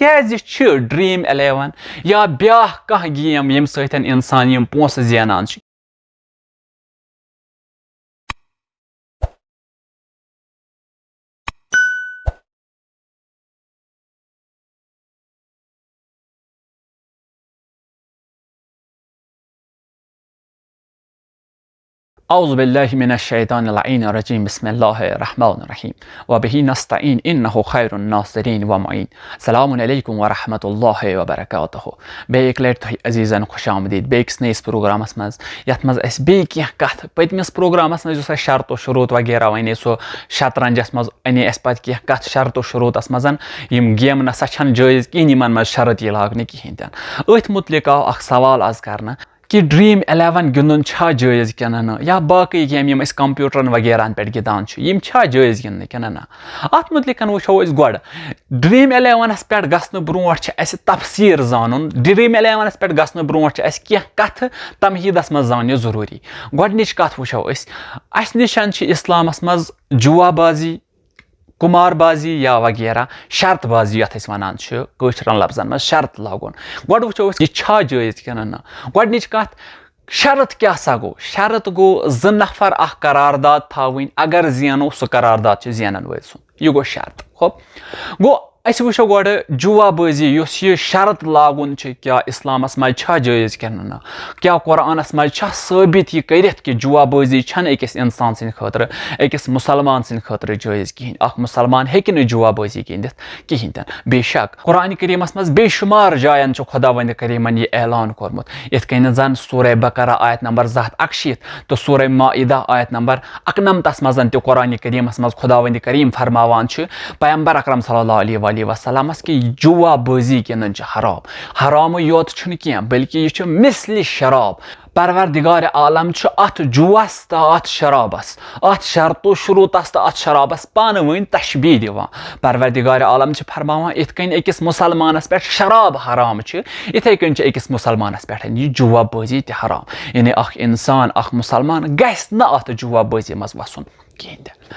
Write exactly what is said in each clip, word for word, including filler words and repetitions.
کیٛازِ چھِ dream eleven یا بیٛاکھ کانٛہہ گیم، ییٚمہِ سۭتۍ اِنسان یِم پونٛسہٕ زینان چھِ؟ اعوذ باللہ من الشیطان اللعین الرجیم، بسم اللہ الرحمن الرحیم، وبہ نستعین، انہ خیر الناصرین و معین۔ السلام علیکم ورحمۃ اللہ وبرکاتہ۔ بیٚیہِ اَکہِ لَٹہِ تۄہہِ عزیٖزَن خوش آمدید بیٚیہِ کِس نٔیِس پروگرامَس منٛز، یَتھ منٛز اَسہِ بیٚیہِ کینٛہہ کَتھ، پٔتمِس پروگرامَس منٛز یُس اَسہِ شرط و شروٗط وغیرہ وَنے، سُہ شطرنجَس منٛز اَنے اَسہِ پَتہٕ کینٛہہ کَتھ شرط و شروٗطَس منٛز، یِم گیمہٕ نہ سا چھَنہٕ جٲیِز کِہیٖنۍ، یِمَن منٛز شرط یی لاگنہٕ کِہیٖنۍ تہِ نہٕ۔ أتھۍ مُتعلِق آو اَکھ سوال آز کَرنہٕ کہِ ڈرٛیٖم اِلیوَن گِنٛدُن چھا جٲیِز کِنہٕ نہٕ، یا باقٕے گیمہٕ یِم أسۍ کمپیوٗٹرَن وغیرہَن پٮ۪ٹھ گِنٛدان چھِ، یِم چھا جٲیِز گِنٛدنہٕ کِنہٕ نہ؟ اَتھ مُتعلِق وٕچھو أسۍ گۄڈٕ۔ ڈرٛیٖم اِلیوَنَس پٮ۪ٹھ گژھنہٕ برونٛٹھ چھِ اَسہِ تفسیٖر زانُن، ڈرٛیٖم اِلیوَنَس پٮ۪ٹھ گژھنہٕ برونٛٹھ چھِ اَسہِ کینٛہہ کَتھٕ تمہیٖدَس منٛز زاننہِ ضروٗری۔ گۄڈٕنِچ کَتھ وٕچھو أسۍ، اَسہِ نِش چھِ اِسلامَس منٛز جُوا بازی، قُمار بازی یا وغیرہ شرط بازی، یَتھ أسۍ وَنان چھِ کٲشرٮ۪ن لفظن منٛز شرط لاگُن۔ گۄڈٕ وٕچھو أسۍ، یہِ چھا جٲیِز کِنہٕ نہ۔ گۄڈٕنِچ کَتھ، شرط کیٛاہ سا گوٚو؟ شرط گوٚو زٕ نفر اکھ قرارداد تھاوٕنۍ، اگر زینو، سُہ قرارداد چھُ زینن وٲلۍ سُنٛد۔ یہِ گوٚو شرط۔ ہُہ گوٚو، أسۍ وٕچھو گۄڈٕ جُوا بٲزی، یُس یہِ شرط لاگُن چھُ، کیٛاہ اِسلامَس منٛز چھا جٲیِز کِنہٕ نہ؟ کیٛاہ قرآنَس منٛز چھا ثٲبِت یہِ کٔرِتھ کہِ جُوا بٲزی چھَنہٕ أکِس اِنسان سٕنٛدِ خٲطرٕ، أکِس مُسلمان سٕنٛدِ خٲطرٕ جٲیِز کِہیٖنۍ؟ اکھ مُسلمان ہیٚکہِ نہٕ جُوا بٲزی گِنٛدِتھ کِہیٖنۍ تہِ نہٕ۔ بے شک، قرآنِ کریٖمَس منٛز بے شُمار جایَن چھُ خۄداوندِ کریٖمَن یہِ اعلان کوٚرمُت، یِتھ کٔنۍ زَن سورہ بقرہ آیت نمبر زٕ ہَتھ اَکشیٖتھ تہٕ سورہ مائدہ آیت نمبر اَکنَمتَس منٛز تہِ قرآنِ کریٖمَس منٛز خۄداوندِ کریٖم فرماوان چھُ پیمبر اکرم صلی اللہ علیہ وآلہ وسلمس کہِ جُوا بٲزی گِنٛدُن چھُ حرام۔ حرامٕے یوت چھُنہٕ کینٛہہ، بلکہِ یہِ چھُ مثلِ شراب۔ پروردگار عالم چھُ اتھ جُوس تہٕ اتھ شرابس، اتھ شرط و شروٗطس تہٕ اتھ شرابس پانہٕ ؤنۍ تشبیہ دِوان۔ پروردگار عالم چھُ فرماوان، یِتھ کٔنۍ أکِس مُسلمانس پٮ۪ٹھ شراب حرام چھِ، یِتھے کٔنۍ چھِ أکِس مُسلمانس پٮ۪ٹھ یہِ جُوا بٲزی تہِ حرام۔ یعنی اکھ انسان، اکھ مُسلمان گژھِ نہٕ اتھ جُوا بٲزی منٛز وسُن کِہیٖنۍ تہِ۔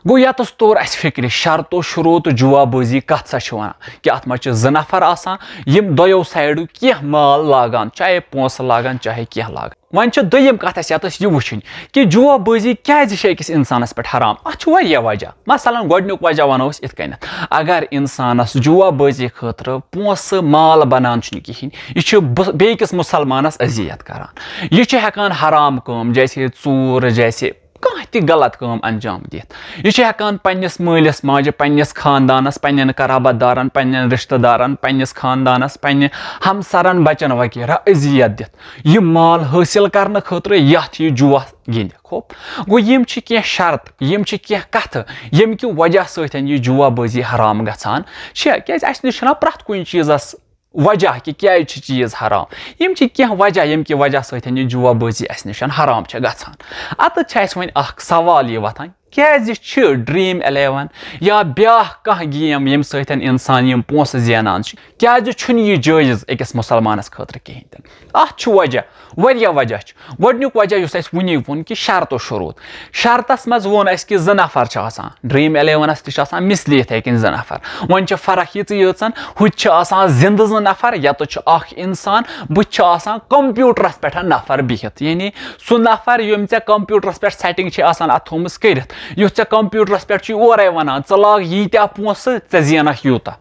گوٚو، ییٚتَس توٚر اَسہِ فِکرِ، شرط و شروٗط جُوا بٲزی کَتھ سا چھِ وَنان؟ کہِ اَتھ منٛز چھِ زٕ نفر آسان، یِم دۄیو سایڈو کینٛہہ مال لاگان، چاہے پونٛسہٕ لاگان، چاہے کینٛہہ لاگان۔ وۄنۍ چھِ دوٚیِم کَتھ اَسہِ ییٚتَس یہِ وٕچھِنۍ کہِ جُوا بٲزی کیٛازِ چھِ أکِس اِنسانَس پٮ۪ٹھ حرام؟ اَتھ چھُ واریاہ وجہ۔ مثلاً، گۄڈٕنیُک وجہ وَنو أسۍ یِتھ کٔنٮ۪تھ، اگر اِنسانَس جُوا بٲزی خٲطرٕ پونٛسہٕ مال بَنان چھُنہٕ کِہیٖنۍ، یہِ چھُ بہٕ-، بیٚیہِ کِس مُسلمانَس اذیت کَران۔ یہِ چھُ ہٮ۪کان حرام کٲم، جیسے ژوٗر، جیسے کانٛہہ تہِ غلط کٲم انجام دِتھ۔ یہِ چھُ ہٮ۪کان پننِس مٲلِس ماجہِ، پننِس خاندانس، پننٮ۪ن قرابت دارن، پننٮ۪ن رشتہٕ دارن، پننِس خاندانس، پننہِ ہمسرن، بچن وغیرہ اذیت دِتھ۔ یہِ مال حٲصِل کرنہٕ خٲطرٕ یتھ یہِ جُوا گِنٛدِ۔ خوب، گوٚو، یِم چھِ کینٛہہ شرط، یِم چھِ کینٛہہ کتھٕ، ییٚمہِ کہِ وجہ سۭتۍ یہِ جُوا بٲزی حرام گژھان چھِ۔ کیازِ، اسہِ نِش چھُنہ پرٛٮ۪تھ کُنہِ چیٖزس وجہ کہِ کیازِ چھِ چیٖز حرام۔ یِم چھِ کینٛہہ وجہ، ییٚمہِ کہِ وجہ سۭتۍ یہِ جُوا بٲزی اَسہِ نِش حرام چھِ گژھان۔ اَتَتھ چھِ اَسہِ وۄنۍ اَکھ سوال یہِ وۄتھان، کیازِ چھِ ڈرٛیٖم اِلیوَن یا بیٛاکھ کانٛہہ گیم، ییٚمہِ سۭتۍ اِنسان یِم پونٛسہٕ زینان چھِ، کیازِ چھُنہٕ یہِ جٲیِز أکِس مُسلمانَس خٲطرٕ کِہیٖنۍ تہِ نہٕ؟ اَتھ چھُ وجہ، واریاہ وجہ چھِ۔ گۄڈٕنیُک وجہ یُس اَسہِ وٕنی ووٚن کہِ شرط و شروٗط۔ شرطس منٛز ووٚن اَسہِ کہِ زٕ نفر چھِ آسان، ڈرٛیٖم اِلیوَنَس تہِ چھِ آسان مثلی یِتھَے کٔنۍ زٕ نفر۔ وۄنۍ چھِ فرق یِژٕے یٲژَن، ہُتہِ چھِ آسان زِندٕ زٕ نفر، یَتَتھ چھُ اَکھ اِنسان، بُتھِ چھُ آسان کمپیوٗٹرَس پٮ۪ٹھ نفر بِہِتھ۔ یعنی سُہ نفر ییٚمۍ ژےٚ کمپیوٗٹرَس پٮ۪ٹھ setting چھِ آسان اَتھ تھوٚومٕژ کٔرِتھ، یُس ژےٚ کمپیوٗٹرَس پٮ۪ٹھ چھُے اورَے وَنان، "ژٕ لاگ ییٖتیٛاہ پونٛسہٕ، ژےٚ زینَکھ یوٗتاہ۔"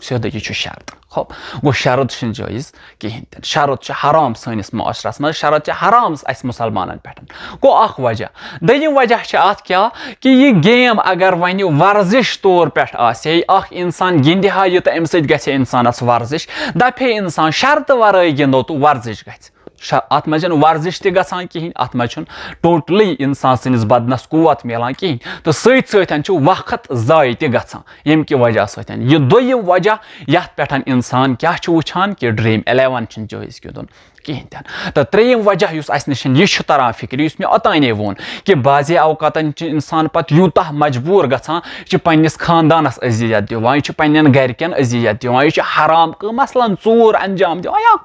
سیوٚدُے یہِ چھُ شرط۔ خب، گوٚو، شرط چھُنہٕ جٲیِز کِہیٖنۍ تہِ نہٕ۔ شرط چھُ حرام سٲنِس معاشرس منٛز، شرط چھِ حرام اَسہِ مُسلمانن پٮ۪ٹھ۔ گوٚو اکھ وجہ۔ دوٚیِم وجہ چھُ اَتھ کیٛاہ؟ کہِ یہِ game اگر وۄنۍ ورزش طور پٮ۪ٹھ آسہِ ہے، اکھ انسان گِنٛدِ ہا یہِ تہٕ اَمہِ سۭتۍ گژھِ ہے انسانس ورزش، دپہِ ہے انسان، شرطہٕ ورٲے گِنٛدو تہٕ ورزش گژھِ۔ شا-، اتھ منٛز چھنہٕ ورزش تہِ گژھان کِہینۍ، اتھ منٛز چھُنہٕ totally انسان سٕنٛدِس بدنس قوت میلان کِہینۍ، تہٕ سۭتۍ سۭتۍ چھُ وقت ضایع تہِ گژھان، ییٚمہِ کہِ وجہ سۭتۍ یہِ دوٚیِم وجہ یتھ پٮ۪ٹھ انسان کیٛاہ چھُ وٕچھان کہِ ڈرٛیٖم اِلیوَن چھُنہٕ جٲیز گِنٛدُن کِہینۍ تہِ نہٕ۔ تہٕ ترٛیٚیِم وجہ یُس اسہِ نِش یہِ چھُ تران فکرِ، یُس مےٚ اوٚتانے ووٚن کہِ بعضے اوقاتن چھُ انسان پتہٕ یوٗتاہ مجبوٗر گژھان، یہِ چھُ پننِس خاندانس اذیت دِوان، یہِ چھُ پننٮ۪ن گرِکٮ۪ن اذیت دِوان، یہِ چھُ حرام کٲم، مثلاً ژوٗر انجام دِوان یا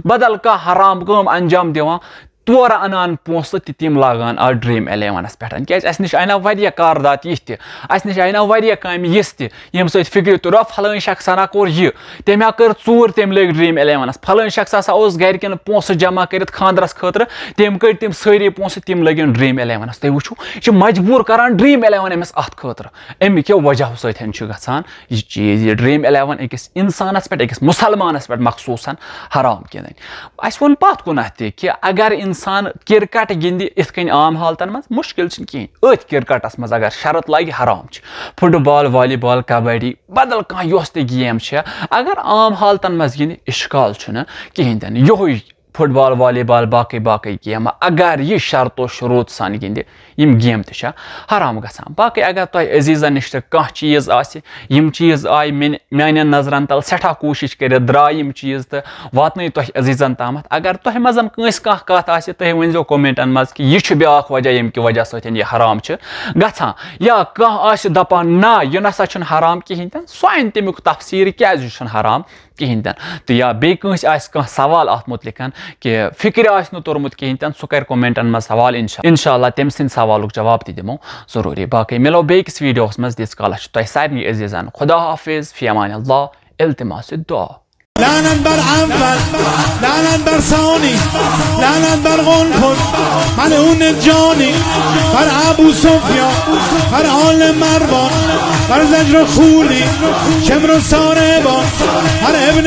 بدل کانٛہہ حرام کٲم انجام دِوان، تورٕ اَنان پونٛسہٕ تہِ تِم لاگان اَتھ ڈرٛیٖم اِلیوَنَس پٮ۪ٹھ۔ کیٛازِ اَسہِ نِش آیہِ نا واریاہ کاردات یِتھ تہِ، اَسہِ نِش آیہِ نا واریاہ کامہِ یِژھ تہِ، ییٚمہِ سۭتۍ فِکرِ توٚر، آ، فلٲنۍ شخص ہنا کوٚر یہِ، تٔمۍ ہا کٔر ژوٗر، تٔمۍ لٔگۍ ڈرٛیٖم اِلیوَنَس، فلٲنۍ شخص ہسا اوس گَرِکٮ۪ن پونٛسہٕ جمع کٔرِتھ خانٛدرَس خٲطرٕ، تٔمۍ کٔڑۍ تِم سٲری پونٛسہٕ، تِم لٔگِن ڈرٛیٖم اِلیوَنَس۔ تُہۍ وٕچھِو، یہِ چھِ مجبوٗر کَران ڈرٛیٖم اِلیوَن أمِس اَتھ خٲطرٕ۔ اَمہِ کیو وجہو سۭتۍ چھُ گژھان یہِ چیٖز، یہِ ڈرٛیٖم اِلیوَن أکِس اِنسانَس پٮ۪ٹھ، أکِس مُسلمانَس پٮ۪ٹھ مخصوٗصاً حرام گِنٛدٕنۍ۔ اَسہِ ووٚن پَتھ کُنَتھ تہِ کہِ اگر اِنسان کِرکَٹ گِنٛدِ یِتھ کٔنۍ عام حالتَن منٛز، مُشکِل چھِنہٕ کِہیٖنۍ۔ أتھۍ کِرکَٹَس منٛز اگر شرط لَگہِ، حرام چھِ۔ فُٹ بال، والی بال، کبڈی، بدل کانٛہہ یۄس تہِ گیم چھےٚ، اگر عام حالتَن منٛز گِنٛدِ، اِشکال چھُنہٕ کِہیٖنۍ تہِ نہٕ۔ یِہوٚے فُٹ بال، والی بال، باقٕے باقٕے گیمہٕ، اگر یہِ شرط و شروٗط سان گِنٛدِ، یِم گیمہٕ تہِ چھےٚ حرام گژھان۔ باقٕے اگر تۄہہِ عزیٖزَن نِش تہِ کانٛہہ چیٖز آسہِ، یِم چیٖز آیہِ میٛانہِ، میٛانٮ۪ن نظرَن تَل سٮ۪ٹھاہ کوٗشِش کٔرِتھ، درٛاے یِم چیٖز تہٕ واتنٲے تۄہہِ عزیٖزَن تامَتھ۔ اگر تۄہہِ منٛز کٲنٛسہِ کانٛہہ کَتھ آسہِ، تُہۍ ؤنۍزیو کومٮ۪نٹَن منٛز کہِ یہِ چھُ بیٛاکھ وجہ، ییٚمہِ کہِ وجہ سۭتۍ یہِ حرام چھُ گژھان۔ یا کانٛہہ آسہِ دَپان، نہ، یہِ نہ سا چھُنہٕ حرام کِہیٖنۍ تہِ نہٕ، سُہ اَنہِ تَمیُک تفسیٖر، کیٛازِ یہِ چھُنہٕ حرام کِہیٖنۍ تہِ نہٕ۔ تہٕ یا بیٚیہِ کٲنٛسہِ آسہِ کانٛہہ سوال اَتھ مُتعلِقَن کہِ فِکرِ آسہِ نہٕ توٚرمُت کِہیٖنۍ تہِ نہٕ، سُہ کَرِ کومٮ۪نٹَن منٛز سوال، اِنشا، اِنشاء اللہ تٔمۍ سٕنٛدِ سوالُک جواب تہِ دِمو ضروٗری۔ باقٕے مِلو بیٚیہِ کِس ویٖڈیوَس منٛز، تیٖتِس کالَس چھُ تۄہہِ سارنٕے عزیٖزَن خدا حافظ، فی امان اللہ، التماس دُعا۔ لعنت بر اول، لعنت بر ثانی، لعنت بر قنفذ، ملعون جانی، بر ابو سفیان، بر آل مروان، بر زجر و خولی، شمر و ساربان، بر ابن